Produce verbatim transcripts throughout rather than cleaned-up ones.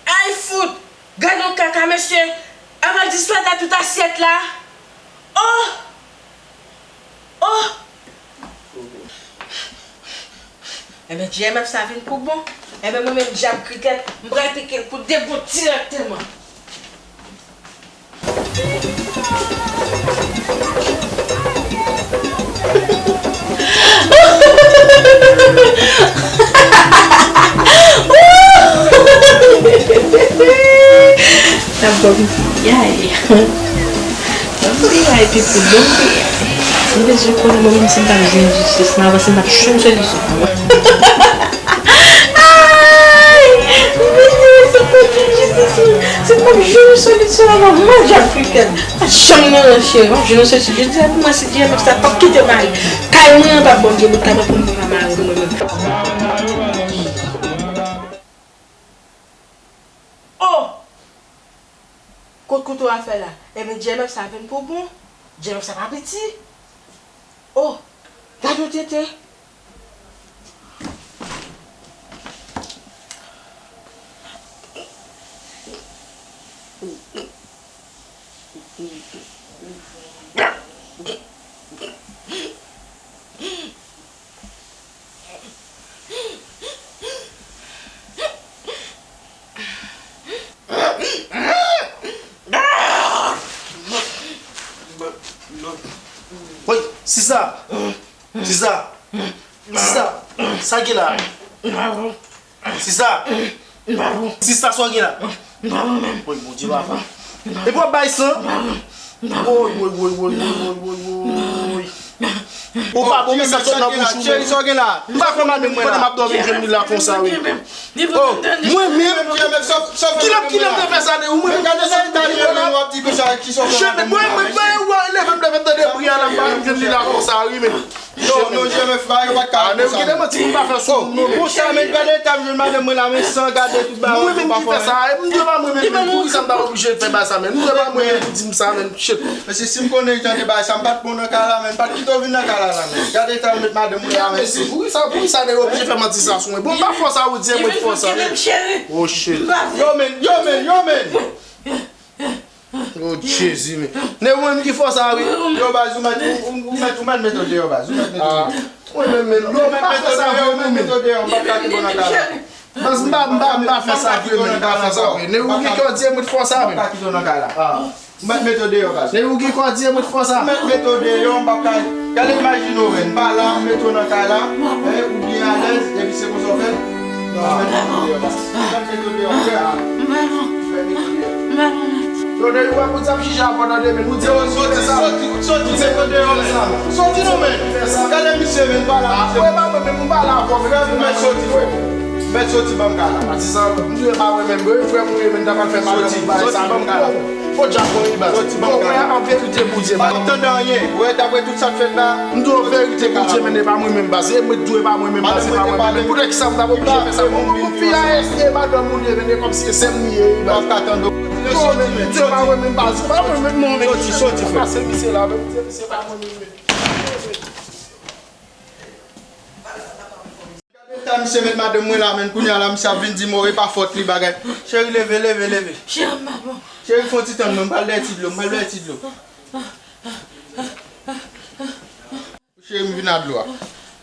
Ay fout! Gad yon kaka, mesye! Avèk dispat la tout asyèt la! Oh! Oh! Enben, J M F sa vin pou bon. Enben, mwen menm, dyab krikèt, m pral pike l kou de bout dirèkteman. N ap bò pipi. Yay. Bon, pi ay, pipi, bon, pi ay. M bezwen konnen mwen menm si m t ap jwenn jistis la, avan si m t ap jwenn solisyon. Ay! M bezwen sa m t ap jwenn jistis la. Si m t ap jwenn solisyon avan mwen, dyab krikèt. Pa janm nan cheri, m ap jwenn solisyon. Jodi a pou mwen, si J M F sa p ap kite m ale. Kay mwen an p ap ban m gen bout kay mwen pou m pa mare mwen menm. Oh! Kot kouto a fè la? Enben, J M F sa vin pou bon. J M F sa pa piti. Oh, gad yon tenten. Woy, sista! Sista! Sista! Sa gen la? Sista! Sista, sa w gen la? Woy, Bondye, papa. Epi w ap bay san? Woy, woy, woy. Ou pa bon, men sa sot nan bouch ou, men. Cheri, sa w gen la? M pa fè mal, men mwen la. Kote m ap dòmi, m jwenn li la konsa, wi. Oh, mwen menm? Kilè, kilè m te fè sa de ou? Mwen menm, gade sa, w ap di konsa, ki sa w fè mal, men mwen la. Mwen, mwen, mwen, leve m, leve m, tande bri a la, m pa janm jwenn li la konsa, wi, men. Non, non, J M F pa, yo pa t ka fè konsa. Kite manti, m pa fè sou moun, non, men. Konsa, men, gade eta m jwenn madanm mwen la, men san gade tout bagay. Mwen menm ki fè sa, e m dwe pa mwen menm, men poukisa m ta oblije fè bagay sa, men? M dwe pa mwen menm pou di m sa, men, shit. Mesye, si m konnen jan de bagay sa, m pa t bon nan kay la, men, m pa t kite w vin nan kay la, la, men. Gade eta m met madanm mwen la, men. Mesye, poukisa, poukisa nèg oblije fè manti sa sou mwen? Bon, m pa fè sa, ou di e mwen ki fè sa, men. Oh, shit. Yo, men, yo, men, yo, men. Oh, Jezi, men. Nèg ou menm ki fè sa, wi. Yo, baz, ou mèt, ou, ou, ou mèt, ou mèt mete w deyò, baz. Ou mèt mete w deyò. Mwen menm, menm, yo, m pa fè sa vre, mwen menm. Ou mèt mete w deyò, m pa ka kite w nan kay la. Baz, m pa, m pa, m pa fè sa vre, menm, m pa fè sa vre. Nèg ou ki, ki di e mwen fè sa, menm. M pa ka kite w nan kay la. Ou mèt mete w deyò, baz. Nèg ou ki, ki di e mwen fè sa. Ou mèt mete w deyò, m pa ka. Gade, imajine w, menm. M pa la, m mete w nan kay la. Ou byen alèz, epi se konsa w fè. Non, ou mèt mete w deyò, baz. Ou mèt mete w deyò, frè. Ou mèt mete w deyò. Yo, nèg ou wè pou di ap chije avè w nan demen, nou di yo soti, soti, soti, soti deyò, men. Soti non, men. Gade misye, men, pa la. Frè, pa mwen menm, m pa la avè w, men. Frè, ou mèt soti, frè. Ou mèt soti, ban m kay la. Patizan, m di e pa mwen menm, wi, frè m ou ye, men, ta pral fè mal nan bagay sa, ban m kay la. Fò djab mwen, wi, baz. Soti, ban m kay la. An verite, Bondye, baz. M pa konn tande anyen. Wè, daprè tout sa k fèt la. M di w verite, Bondye, men, e pa mwen menm, baz. E mwen di w e pa mwen menm, baz, e pa mwen menm. Poutèt ki sa m ta oblije fè sa? Mwen, mwen, fi a, e madanm moun ye, men, e kòmsi e sè m li ye, wi, baz. Yo, men, Bondye pa mwen menm, baz. Pa mwen menm, non, men. Soti, soti, frè. Pase misye la, men, Bondye, misye pa mwen menm, men. Gade eta misye met madanm mwen la, men, kounye a la, misye ap vin di m, o, e pa fòt li, bagay. Cheri, leve, leve, leve. Cheri, m pa bon. Cheri, fè yon ti tann mwen, m pral dèyè ti dlo, m pral dèyè ti dlo. Cheri, m vin ak dlo a.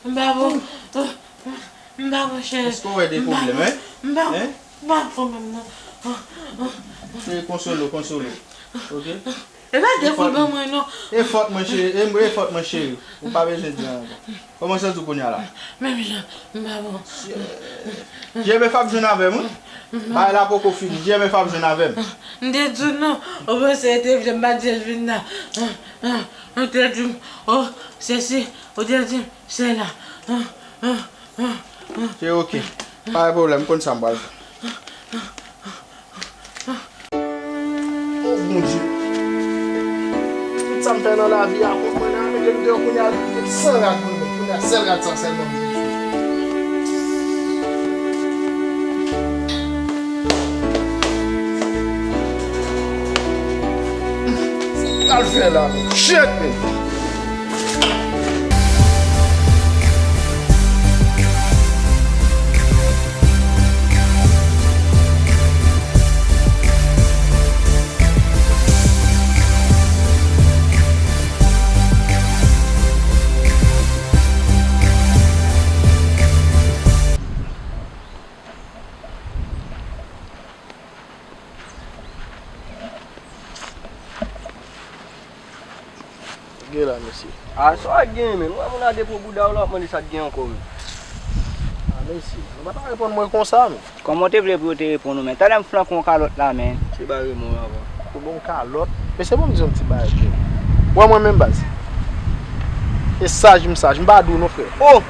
M pa bon. M pa bon, cheri. Èske w wè de pwoblèm, en? M pa bon. M pa bon menm, non. Cheri, konsole w, konsole w. Oke? E pa de fòt mwen, non. E fòt mwen, cheri. E, e fòt mwen, cheri. Ou pa bezwen di anyen ankò. Kòman w santi w kounye a la? Menm jan, m pa bon. J M F ap jwenn avè m, wi. Bagay la poko fini. J M F ap jwenn avè m. M te di w non. Ou panse e te vle m pa di l vin la. Ou te di m, oh, sesi. Ou te di m, sela. Se oke. Pa gen pwoblèm, m konn sa m pral fè. Oh, Bondye. Tout sa m fè nan lavi a kont mwen, nan mete m deyò kounye a, li met san rad pou l met. Kounye a, sèl rad sa sèlman m bezwen. Sa m pral fè la menm? Shit, menm. Gen la, mesye. A, sa w gen, men? Ou wè moun a depo bouda w la, w ap mande sa k gen ankò, men. A, mesye, nou pa ta reponn mwen konsa, men. Kòman w te vle pou yo te reponn ou, men? Talè m flanke yon kalòt la, men. Se bare mwen avan. Ou bon kalòt. Mesye, bon, m di yon ti bagay pou ou. Ou wè mwen menm, baz? E saj, m saj. M pa di w non, frè. Oh!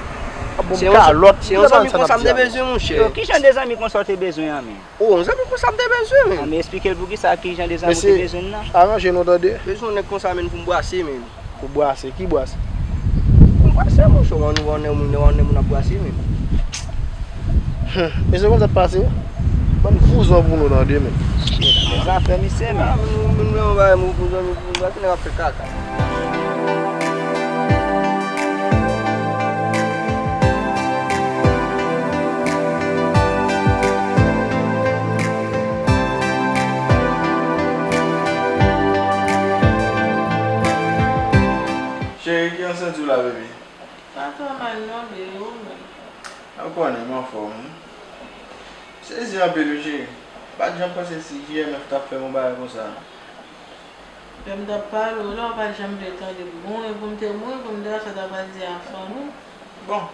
Bon, se yon kalòt. Se yon zanmi konsa m te bezwen, monchè. Yo, ki jan de zanmi konsa w te bezwen an, men? Oh, yon zanmi konsa m te bezwen, men. A, men eksplike l poukisa, ki jan de zanmi w te bezwen nan. Mesye, aranje nou, tande. Bezwen yon nèg konsa, men, pou m bwase, men. Pou bwase? Ki bwase? Pou m bwase, monchè, w ann, w ann, w ann, w ann moun ap bwase, men. Hum, mesye, konn sa k pase? Bann vouzan pou nou, tande, men. Shit, men zafè misye, men. A, men nou, men nou, men yon bagay, men vouzan, men vouzan, se nèg ap fè kaka. Cheri, ki jan w santi w la, baby? Pa twò mal non, baby, ou menm? Ou konnen m anfòm, wi. Sezi anpil, wi, cheri. M pa t janm panse si J M F t ap fè m yon bagay konsa, non. Lè m t ap pale w la, ou pa t janm vle tande m mouri, pou m te mouri, pou m te wè sa w ta pral di a fanmi w. Bon.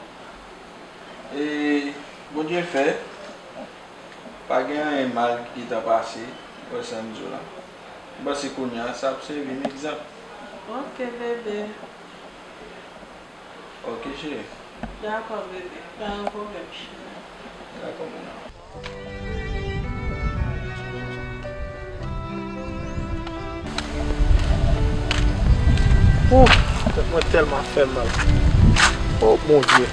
E, Bondye fè, pa gen anyen mal ki gentan pase, ou wè sa m di w la. M panse kounye a, sa ap sèvi m egzanp. Ok, bebe. Ok, cheri. Dakò, bebe. Pa gen pwoblèm, cheri. Dakò, mon amour. Ouf, tèt mwen tèlman fè m mal. Oh, Bondye.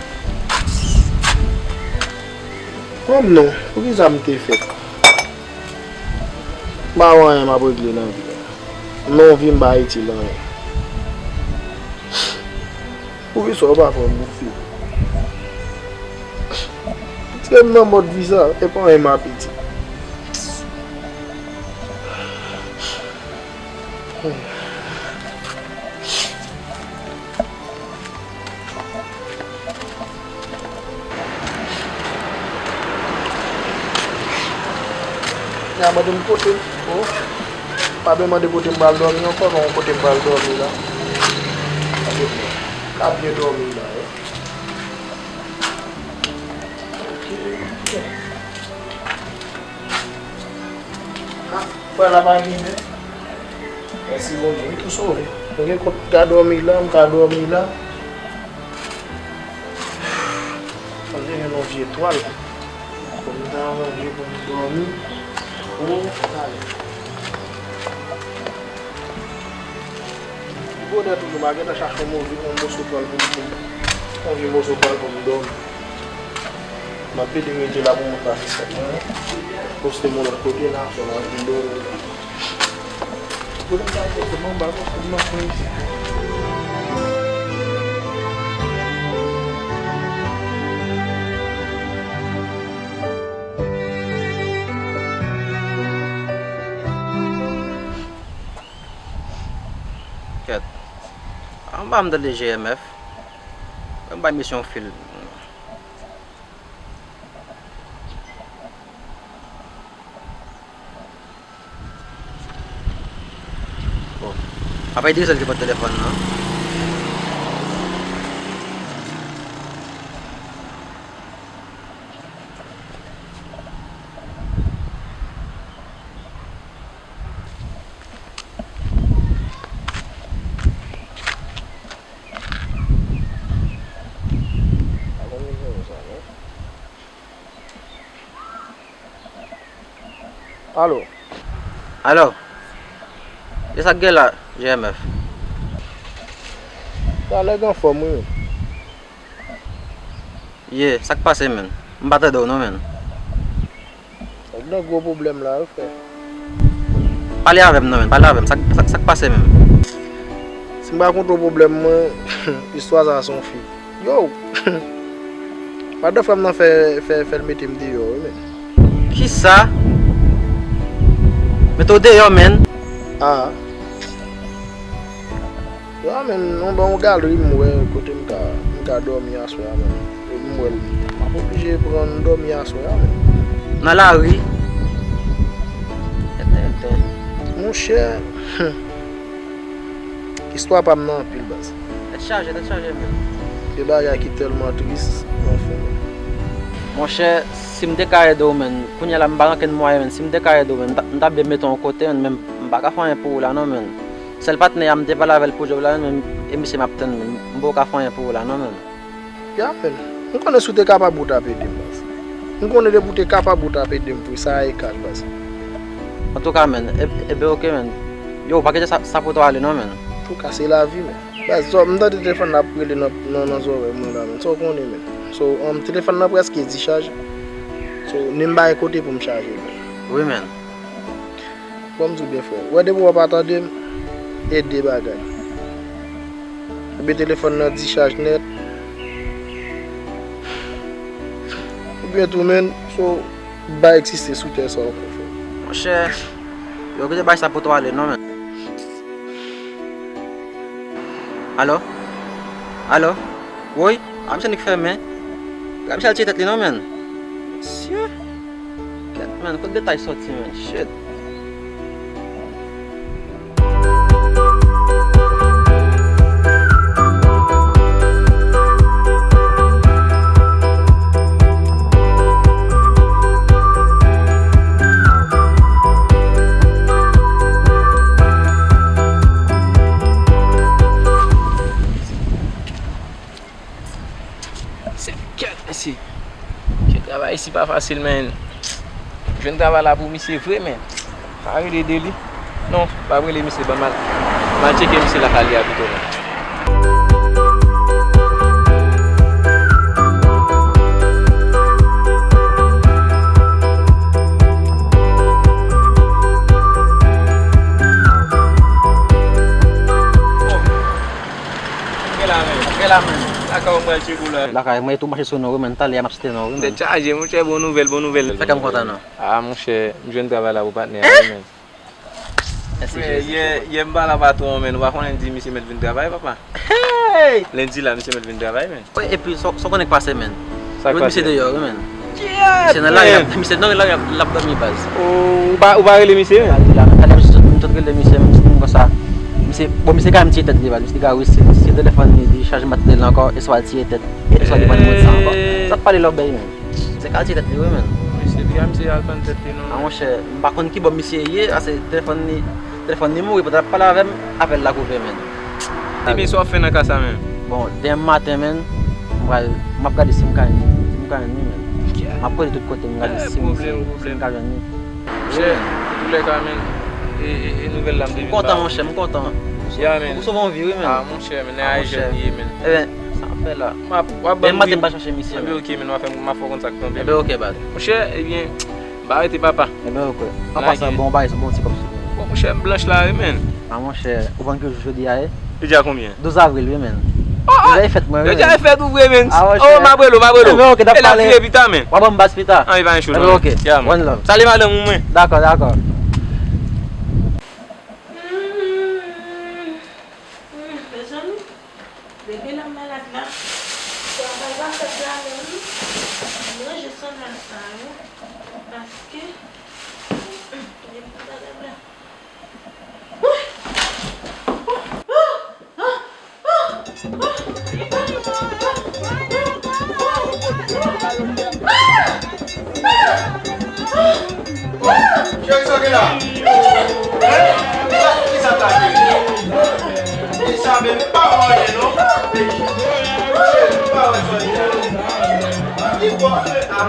Kòm non, poukisa m te fèt? M pa wè anyen m ap regle nan vi a. Non, vi m pa itil anyen. Poukisa w pa fè m bouke? Tirem nan mòd vi sa, e pa anyen m ap itil. Ya mande m kote m, oh. Pa byen mande kote m pral dòmi ankò, non, kote m pral dòmi la. Gade byen. Ka byen dòmi la, wi. Ok, ok. Ah, frè la pa rive. Mèsi Bondye, wi, tou sove. Mwen gen kont ka dòmi la, m ka dòmi la. Fò m te jwenn yon vye twal. Pou m ta ranje pou m dòmi. Pou m ale. Bonè toujou, m a gentan chache yon move, yon moso twal pou m, pou m, yon vye moso twal pou m dòmi. M ap pede rete la pou moun pase sèt mwen. Poste m yon lòt kote la, fò m al vin dòmi la. Kote m ta poste m anba, poste m nan fon isi. Kèt. Anba m tande G M F. Anba misyon fil. Bon. Apa e Diesel ki pran telefòn nan? Alo. Alo. E sa k gen la, G M F? Sa nèg anfòm, wi. Ye, sa k pase, menn? M pa tande w non, menn. Nèg nan gwo pwoblèm la, wi, frè. Pale avè m non, menn. Pale avè m. Sa k, sa, sa k pase, menn? Si m pa konte w pwoblèm mwen, istwa sa se yon fi. Yo! Madan frè m nan fè, fè, fè l mete m deyò, wi, menn. Kisa? Mete w deyò, menn? Ah. Yo, menn, yon, bon, yon galri m wè kote m ka, m ka dòmi aswè a, menn. Epi m wè l, m ap oblije pran dòmi aswè a, menn. Nan lari? Entèntè. Monchè, istwa pa m nan anpil, baz. Tèt chaje, tèt chaje, menn. Gen bagay ki tèlman tris, anfen, menn. Monchè, si m te ka ede w, menn, kounye a la m pa gen okenn mwayen, menn. Si m te ka ede w, menn, m ta, m ta byen mete w yon kote, menn, men m pa ka fè anyen pou ou la, non, menn. Sèl patnè a m te pale avè l pou djòb la, menn, e misye m ap tann, menn. M poko ka fè anyen pou ou la, non, menn. Ya, menn. M konnen si w te kapab, ou t ap ede m, baz. M konnen depi w te kapab, ou t ap ede m, frè. Sa e kal, baz. Antouka, menn, e, e ben, oke, menn. Yo, w pa kite sa, sa poto ale, non, menn. Antouka, se lavi, menn. Baz, so, m tande telefòn nan ap rele nan, nan, nan zòrèy mwen la, menn. Sa w konnen, menn. So, um, telefòn nan prèske dichaj. So, ni m bay kote pou m chaje l, menn. Wi, menn. Bon, m di w byen, frè. Wè, depi w pa tande m, e de bagay. Oubyen telefòn nan dichaj nèt. Oubyen tou, menn, so, pa egziste sou tè sa ankò, frè. Monchè, yo kite bay sa poto ale, non, menn. Alo? Alo? Woy? A, misye nik fèmen. Gad misye al tiye tèt li non, menn. Mesye. Kèt, menn, kot detay sòti, menn? Shit. Se kèt, mesye. Mesye, travay isi pa fasil, men. Jwenn travay la pou misye vre, men. Pa rele de li. Non, pa rele misye, ban m al, m al tcheke misye lakay li a pito, men. Mwen la, men. Mwen la, men. Lakay ou mwen tcheke w la. Lakay mwen tou mache sou nou, wi, men. Talè a m ap site nou, wi, men. Tèt chaje, monchè, bon nouvèl, bon nouvèl. Fè kè m kontan, non. Ah, monchè, m jwenn travay la pou patnè a, wi, men. Mèsi, Jezi. Yè, yè m pale a patwon an, men. Ou pa konnen di misye mèt vin travay, papa. Hey! Lendi la, misye mèt vin travay, men. Wi, epi, sa w, sa w konnen k pase, men. Sa k pase? Yo met misye deyò, wi, men. Misye nan lari, misye nan lari, l ap dòmi, baz. Ou, ou pa, ou pa rele misye, men? Talè a, talè a, m sot, m sot rele misye, m di konsa. Misye, bon, misye ka menm tiye tèt li, baz. Misye te ka wisi, si telefòn li, li chaje batri li ankò, e swa l tiye tèt, e swa li pran mòd sa ankò. Sa k pale lòbèy, men. Misye ka tiye tèt li, wi, men. Misye, piga misye al pran tèt li, non. A, monchè, m pa konn ki bò misye ye, ase telefòn li, telefòn li mouri, pandan l ap pale avè m, apèl la koupe, men. Ebyen, sa w ap fè nan ka sa menm? Bon, demen maten, men, m pral, m ap gade si m ka jwenn, si m ka jwenn li, men. M ap kote tout kote, m gade si m, si, si m ka jwenn li. Monchè, antoulèka, men, e, e, e nouvèl la m te vin ba ou. M kontan, monchè, m kontan. Ya, men. Ou sove yon vi, wi, men. Ah, monchè, men, nèg a jèn li ye, men. Ebyen, sa m ap fè la. M ap, w ap ban m. Demen maten, m pral chache misye, men. Ebyen, oke, men, w ap fè m, m ap fè w konn sa k tonbe, men. Ebyen, oke, baz. Monchè, ebyen, m pa rete, papa. Ebyen, oke. An pasan, bon, bay, se bon ti kòb sou mwen. Bon, monchè, m blanch la, wi, men. Ah, monchè, ou konn ki jou jodi a ye? Jodi a konbyen? Douz avril, wi, men. Oh, jodi a e fèt mwen, wi, men. Jodi a e fèt ou vre, men. Ah, monchè. Oh, m ap rele w, m ap rele w. Ebyen, oke, n ap pale. E l ap vire pita, men. W ap ban m baz pita. Ann, e pa gen cho, non. Ebyen, oke. Ya, men. One love. Salye madanm ou, mwen. Dakò, dakò. La. Hein? Kisa, kisa ta ye? Kisa, baby, pa wè anyen, non. Baby, baby, pa wè sa w di a, non. Ki bò, eh, ah.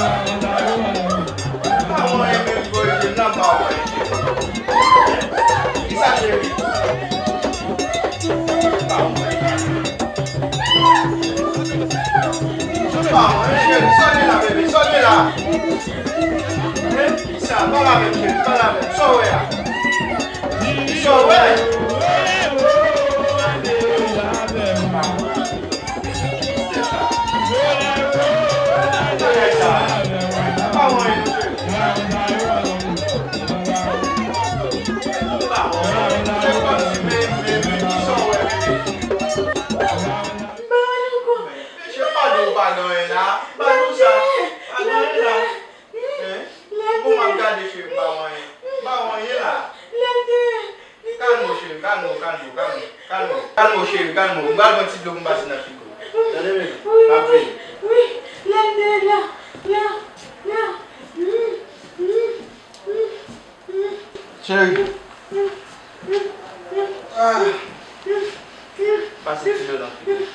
Pa wè anyen, baby, boy, je nan pa wè. Kisa, cheri? Pa wè. Sa w gen la, bebe? Sa w gen la? Hein? Sa, pale avè m, cheri, pale avè m. Sa w wè a? Sa w wè? Bagay sa. Pa wè anyen, cheri. Pa wè anyen. Se kòmsi, bebe, bebe, ki sa w wè, bebe? M pa wè l ankò. Mesye, m pa di w pa gen anyen la. M pa di w sa. Pa gen anyen la. Hein? Bon, m ap gade, cheri, m pa wè anyen. M pa wè anyen la. Kalme w, cheri, kalme w, kalme w, kalme w. Kalme w, cheri, kalme w. M pral pran ti dlo pou m pase nan figo. Tande, bebe? M ap vini. Wi, lè m te la, la, la. Cheri. Ah. Pase ti dlo nan figi.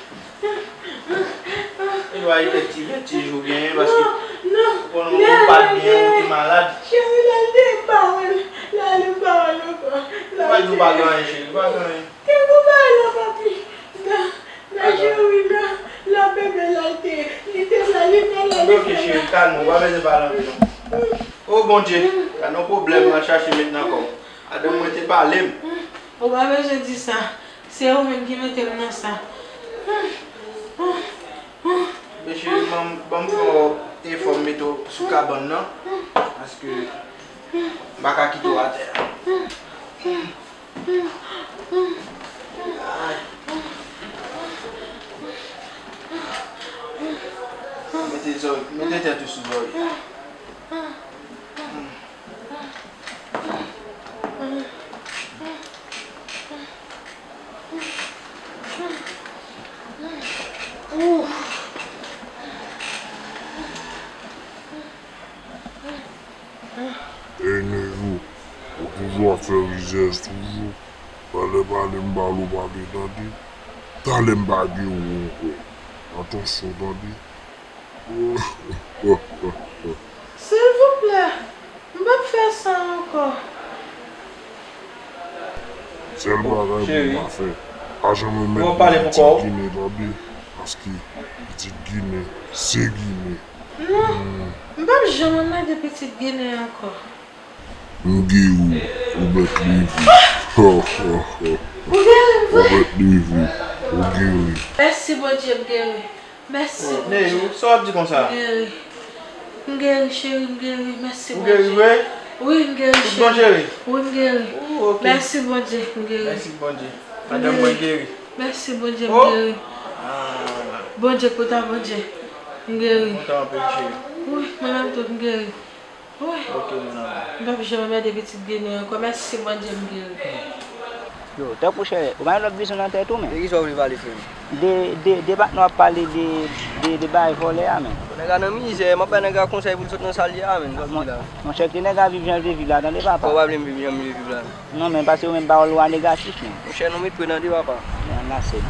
Li va rete ti vètij ou genyen paske ou konnen ou pa t byen, ou te malad. Cheri, lè l te pa wè l, la li pa wè l ankò. Ou pa di w pa gen anyen, cheri, pa gen anyen. Kèk ou pa la, papi. La, la, cheri, la, la, bebe, la, li te, li te la, li te la, li te la. Ok, cheri, kalme w, ou pa bezwen pale anpil. Oh, Bondye, gade yon pwoblèm m al chache met nan kò m. Adan mwen te pale m. Ou pa bezwen di sa. Se ou menm ki mete m nan sa. Mesye, ban m, ban m fè yon efò m mete w sou kabann nan. Paske m pa ka kite w atè a. Ay. Mete zòrèy, mete tèt ou sou zòrèy. Ey, Nejou, ou toujou ap fè rizèz toujou. Talè pale m pale w pa vle tande. Talè m pa gen ou ankò. Atansyon tande. Silvouplè, m p ap fè sa ankò. Sèl bagay pou w pa fè, pa janm anmède pitit Ginen tande, paske pitit Ginen se Ginen. Non, m p ap janm anmède pitit Ginen ankò. M geri, ou mèt leve. Ou geri vre? Ou mèt leve, ou geri. Mèsi Bondye, m geri. Mèsi Bondye. Neyou, sa w ap di konsa? M geri. M geri, cheri, m geri. Mèsi Bondye. Ou geri vre? Wi, m geri, cheri. Tout bon, cheri? Wi, m geri. Oh, ok. Mèsi Bondye, m geri. Mèsi Bondye. Madanm mwen geri. Mèsi Bondye, m geri. Ah. Bondye pou ta Bondye. M geri. Kontan anpil, cheri. Wi, mwen menm tou, m geri. Wi. Ok, mon amour. M p ap janm anmède pitit Ginen ankò. Mèsi Bondye, m geri. Yo, tanpri chè, ou pa gen lòt bizwen nan tèt ou, men? De kisa w vle pale, frè m? De, de, de patnè w ap pale de, de, de bagay vòlè a, men. Nèg la nan mizè, m ap bay nèg la konsèy pou l sot nan sa l ye a, men. Sa w di la? Monchè, kite nèg la viv jan l vle viv la, tande, papa. Ou pa vle m viv jan m vle viv la, non? Non, men pase ou menm pawòl ou a negatif, men. Monchè, non, met pwen nan de, papa. Men ann lase.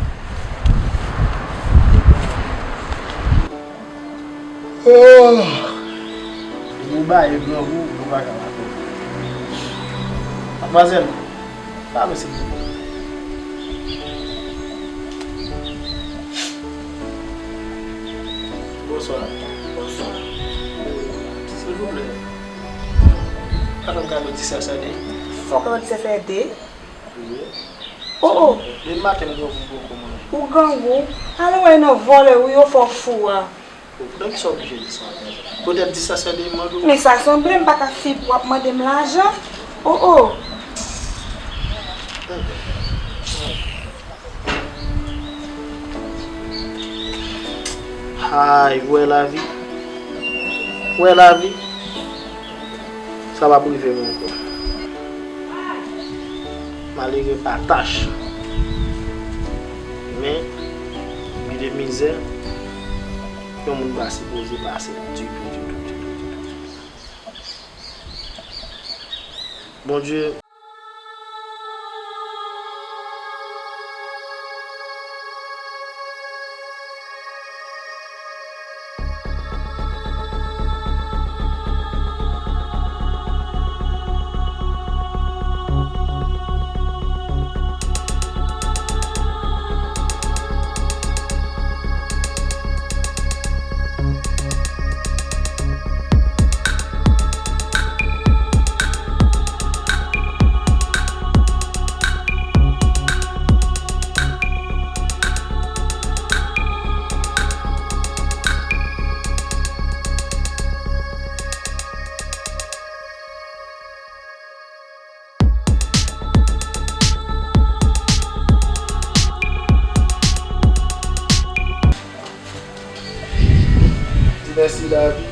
Oh! Ou ba e grangou, nou pa ka mache. Madmwazèl, ba nou silvouplè. Bonswa. Bonswa. Silvouplè. Ka fè m kado dis S R D? Fòk nan dis S R D? Wi. Oh, oh. Depi maten m grangou poko manje. Ou grangou? Ale wè nan vòlè wi, yo fè w fou a. Bon, poutèt kisa w oblije di sa konsa? Poutèt dis S R D m mande w? Men sa sanble m pa ka fi pou w ap mande m lajan. Oh, oh. Hay, ou wè lavi? Ou wè lavi? Sa p ap rive m ankò. Malere pa tach. Men, gen de mizè yon moun pa sipoze pase ditou, ditou, ditou, ditou. Bondye. Di mèsi lavi,